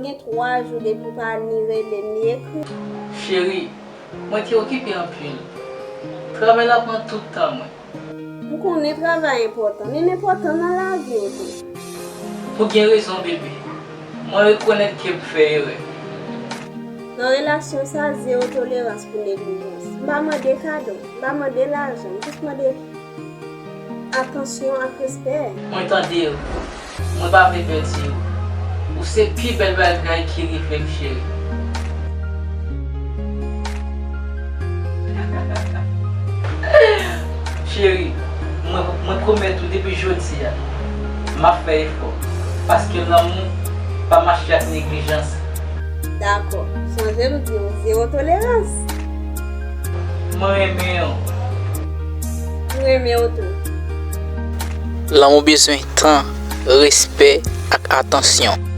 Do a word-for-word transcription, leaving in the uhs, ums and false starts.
Gen twa jou depi w pa ni rele m, ni ekri. Cheri, mwen te okipe anpil. Travay la pran tout tan mwen. M konnen travay enpòtan, men m enpòtan nan lavi w tou. Ou gen rezon, bebe. Mwen rekonèt ke m fè erè. Nan relasyon sa, zewo tolerans pou neglijans. M pa mande kado, m pa mande lajan, m jis mande atansyon ak respè. Mwen tande w. Mwen pa vle pèdi w. Ou se pi bèl bagay ki rive m, cheri. Cheri, mwen, mwen pwomèt ou depi jodi a, m ap fè efò. Paske lanmou pa mache ak neglijans. Dakò, sonje m di w zewo tolerans. Mwen renmen w. M renmen w tou. Lanmou bezwen tan, respè ak atansyon.